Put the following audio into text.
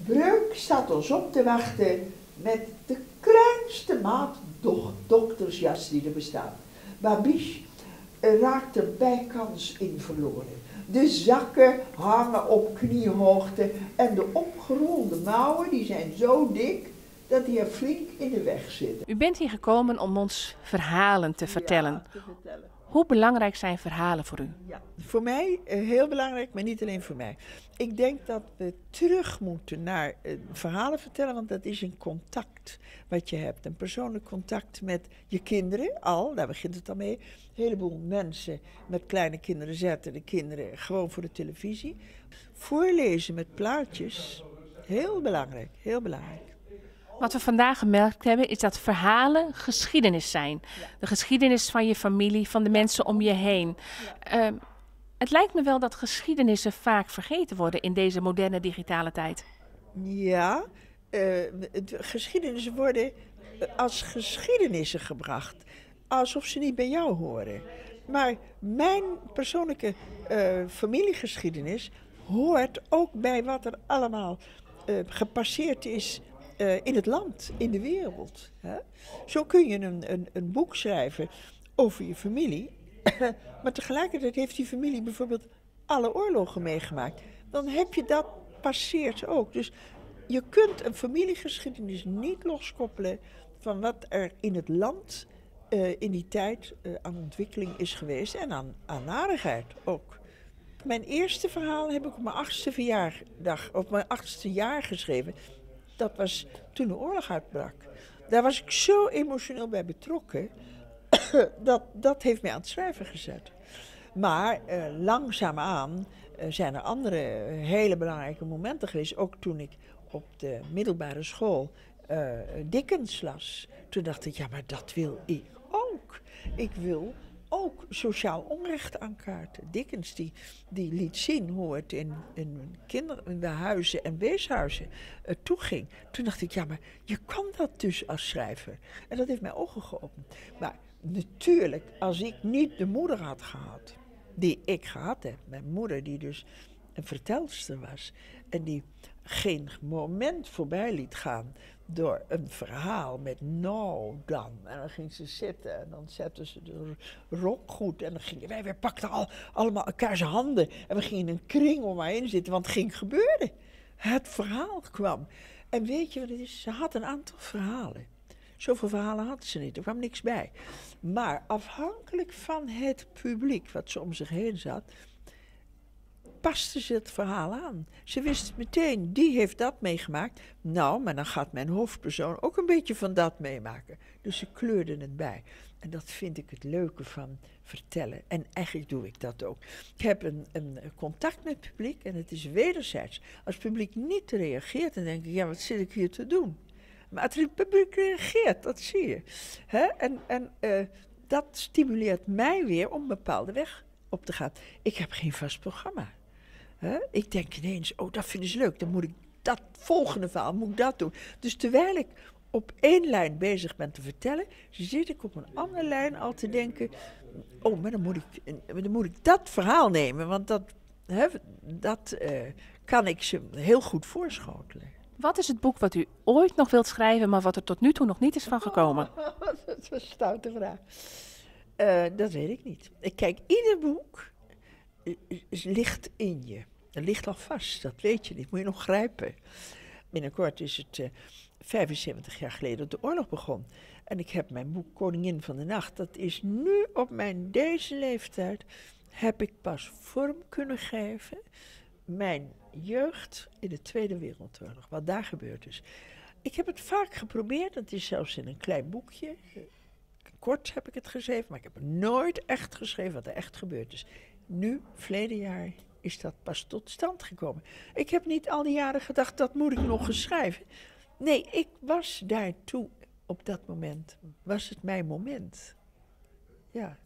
Breuk staat ons op te wachten met de kleinste maat doktersjas die er bestaat. Babiche raakt er bijkans in verloren. De zakken hangen op kniehoogte en de opgerolde mouwen die zijn zo dik dat die er flink in de weg zitten. U bent hier gekomen om ons verhalen te vertellen. Ja, te vertellen. Hoe belangrijk zijn verhalen voor u? Ja, voor mij heel belangrijk, maar niet alleen voor mij. Ik denk dat we terug moeten naar verhalen vertellen, want dat is een contact wat je hebt. Een persoonlijk contact met je kinderen al, daar begint het al mee. Een heleboel mensen met kleine kinderen zetten de kinderen gewoon voor de televisie. Voorlezen met plaatjes, heel belangrijk, heel belangrijk. Wat we vandaag gemerkt hebben is dat verhalen geschiedenis zijn. De geschiedenis van je familie, van de mensen om je heen. Het lijkt me wel dat geschiedenissen vaak vergeten worden in deze moderne digitale tijd. Ja, geschiedenissen worden als geschiedenissen gebracht. Alsof ze niet bij jou horen. Maar mijn persoonlijke familiegeschiedenis hoort ook bij wat er allemaal gepasseerd is in het land, in de wereld. Hè? Zo kun je een boek schrijven over je familie. Maar tegelijkertijd heeft die familie bijvoorbeeld alle oorlogen meegemaakt. Dan heb je dat passeert ook. Dus je kunt een familiegeschiedenis niet loskoppelen van wat er in het land in die tijd aan ontwikkeling is geweest en aan narigheid ook. Mijn eerste verhaal heb ik op mijn 8e verjaardag, op mijn 8e jaar geschreven. Dat was toen de oorlog uitbrak. Daar was ik zo emotioneel bij betrokken. Dat heeft mij aan het schrijven gezet. Maar langzaamaan zijn er andere hele belangrijke momenten geweest. Ook toen ik op de middelbare school Dickens las. Toen dacht ik, ja, maar dat wil ik ook. Ik wil ook sociaal onrecht aankaarten. Dickens die liet zien hoe het in kinderhuizen en weeshuizen toeging. Toen dacht ik, ja, maar je kan dat dus als schrijver. En dat heeft mijn ogen geopend. Maar natuurlijk, als ik niet de moeder had gehad, die ik gehad heb. Mijn moeder die dus een vertelster was en die geen moment voorbij liet gaan door een verhaal met nou dan. En dan ging ze zitten en dan zette ze de rok goed. En dan gingen wij weer, pakten allemaal elkaar zijn handen. En we gingen in een kring om haar heen zitten, want het ging gebeuren. Het verhaal kwam. En weet je wat het is? Ze had een aantal verhalen. Zoveel verhalen had ze niet, er kwam niks bij. Maar afhankelijk van het publiek wat ze om zich heen zat, paste ze het verhaal aan. Ze wist meteen, die heeft dat meegemaakt. Nou, maar dan gaat mijn hoofdpersoon ook een beetje van dat meemaken. Dus ze kleurde het bij. En dat vind ik het leuke van vertellen. En eigenlijk doe ik dat ook. Ik heb een contact met het publiek en het is wederzijds. Als het publiek niet reageert, dan denk ik, ja, wat zit ik hier te doen? Maar als het publiek reageert, dat zie je. Hè? En dat stimuleert mij weer om een bepaalde weg op te gaan. Ik heb geen vast programma. Hè? Ik denk ineens, oh, dat vinden ze leuk. Dan moet ik dat volgende verhaal, moet ik dat doen. Dus terwijl ik op één lijn bezig ben te vertellen, zit ik op een andere lijn al te denken, oh, maar dan moet ik dat verhaal nemen, want dat kan ik ze heel goed voorschotelen. Wat is het boek wat u ooit nog wilt schrijven, maar wat er tot nu toe nog niet is van gekomen? Dat is een stoute vraag. Dat weet ik niet. Kijk, ieder boek ligt in je. Het ligt al vast, dat weet je niet. Moet je nog grijpen. Binnenkort is het 75 jaar geleden dat de oorlog begon. En ik heb mijn boek Koningin van de Nacht. Dat is nu op mijn deze leeftijd, heb ik pas vorm kunnen geven. Mijn jeugd in de Tweede Wereldoorlog, wat daar gebeurd is. Ik heb het vaak geprobeerd, het is zelfs in een klein boekje. Kort heb ik het geschreven, maar ik heb nooit echt geschreven wat er echt gebeurd is. Nu, verleden jaar, is dat pas tot stand gekomen. Ik heb niet al die jaren gedacht, dat moet ik nog eens schrijven. Nee, ik was daartoe op dat moment. Was het mijn moment. Ja.